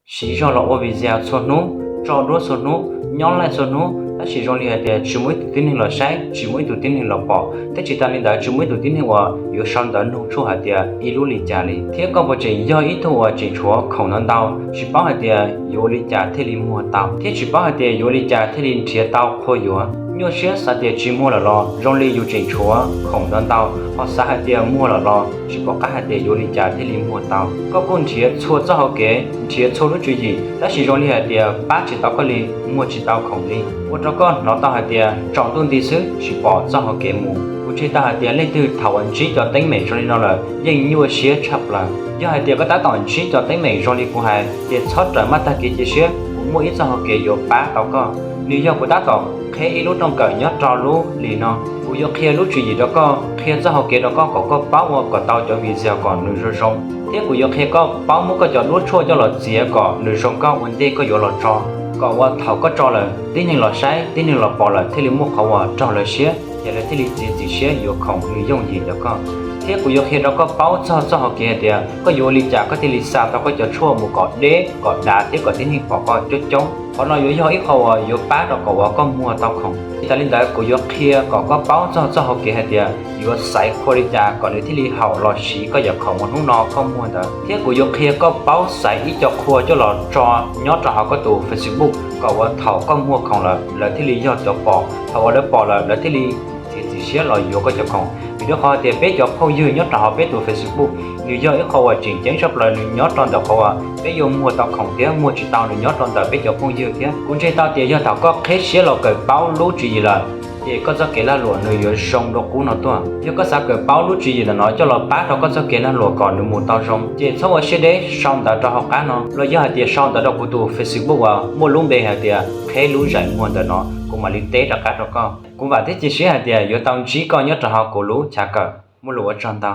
siv zog los ua video txhua hnub, tso duab txhua hnub, nyob live txhua hnub, tab sis zoo li hais tias tsis muaj ib tug tib neeg los saib, tsis muaj ib tug tib neeg los pom, thiab tsis tas li ntawd tsis muaj ib tug tib neeg uas yuav sau ntawv nug tshuaj hais tias ib lub li cas li. Thiab koj puas tseem yog ib tug uas tseem tshuav khoom ntau ntau, tsis paub hais tias yuav ua li cas thiaj li muag tau, thiab tsis paub hais tias yuav ua li cas thiaj li nrhiav tau qhua yuav. Nyuaj siab xav tias tsis muag lawm los zoo li yus tseem tshuav khoom ntau ntau, ho xav hais tias muag lawm los tsis pom qab hais tias yuav ua li cas thiaj li muag tau. Koj kuj nrhiav txhua txoj hau kev, nrhiav txhua lub tswv yim, tab sis zoo li hais tias pab tsis tau koj li, muag tsis tau khoom li, ua rau koj hnov tau hais tias tsaus ntuj nti xwb tsis pom txoj hau kev mus. Kuv ntseeg tau hais tias leej twg thaum uas ntsib cov teeb meem zoo li no lawm yeej nyuaj siab tshaj plaws. Yog hais tias koj tab tom ntsib cov teeb meem zoo li kuv hais, ces txhob rawm maj tag kev cia siab, kuv muaj ib txoj hau kev yuav pab tau koj. Nws yog kuv tab tom qheb ib lub rooj kawm nyob rau lub li no. Kuv yuav qhia lub tswv yim rau koj, qhia txoj hau kev rau koj kom koj paub ua kom tau cov video kom nws zoo zoo, thiab kuv yuav qhia koj paub muab koj cov duab tshuaj coj los txiav kom nws zoo nkauj ua ntej koj yuav los tso, kom uas thaum koj tso lawm tib neeg los saib, tib neeg los pom lawm thiaj li muaj qhov uas raug lawv siab, ces lawv thiaj li txiav txim siab yuav khoom nws yooj yim ntawm koj. Thiab kuv yuav qhia rau koj paub txog txoj hau kev hais tias koj yuav ua li cas koj thiaj li xa tau koj cov tshuaj mus kom deb kom dav thiab kom tib neeg pom koj coob coob. Qhov no yuav yog ib qho uas yuav pab rau kom uas koj muag tau khoom. Tsis tas li ntawd kuv yuav qhia kom koj paub txog txoj hau kev hais tias yuav xaiv qhua li cas kom nws thiaj li haum los siv koj yam khoom uas hnub no koj muag ntawd. Thiab kuv yuav qhia koj paub xaiv ib co qhua coj los tso nyob rau hauv koj tus Facebook kom uas thaum koj muag khoom lawm lawv thiaj li yog cov pom, thaum uas lawv pom lawm lawv thiaj li txiav txim siab los yuav koj cov khoom. Vim rau qhov tias peb cov phooj ywg nyob rau hauv peb tus Facebook, nws yog ib qho uas tseem ceeb tshaj plaws, nws nyob rau ntawm qhov uas peb yuav muag tau khoom thiab muag tsis tau nws nyob rau ntawm peb cov phooj ywg thiab. Kuv ntseeg tau tias yog thaum koj qheb siab los kawm paub lub tswv yim lawm, ces koj txoj kev lag luam nws yuav zoo dua qub no tuaj. Yog koj xav kawm paub lub tswv yim ntawm no coj los pab rau koj txoj kev lag luam kom nws mus tau zoo, ces txhob ua siab deb sau ntawv rau hauv qab no, los yog hais tias sau ntawv rau kuv tus Facebook uas muaj lub npe hais tias Qheb Lub Zais Muag ntawm no, kuv mam li teb rov qab rau koj. Kuv vam thiab cia siab hais tias yuav tau ntsib koj nyob rau hauv kuv lub chav kawm. Muaj lus ua tsaug ntau.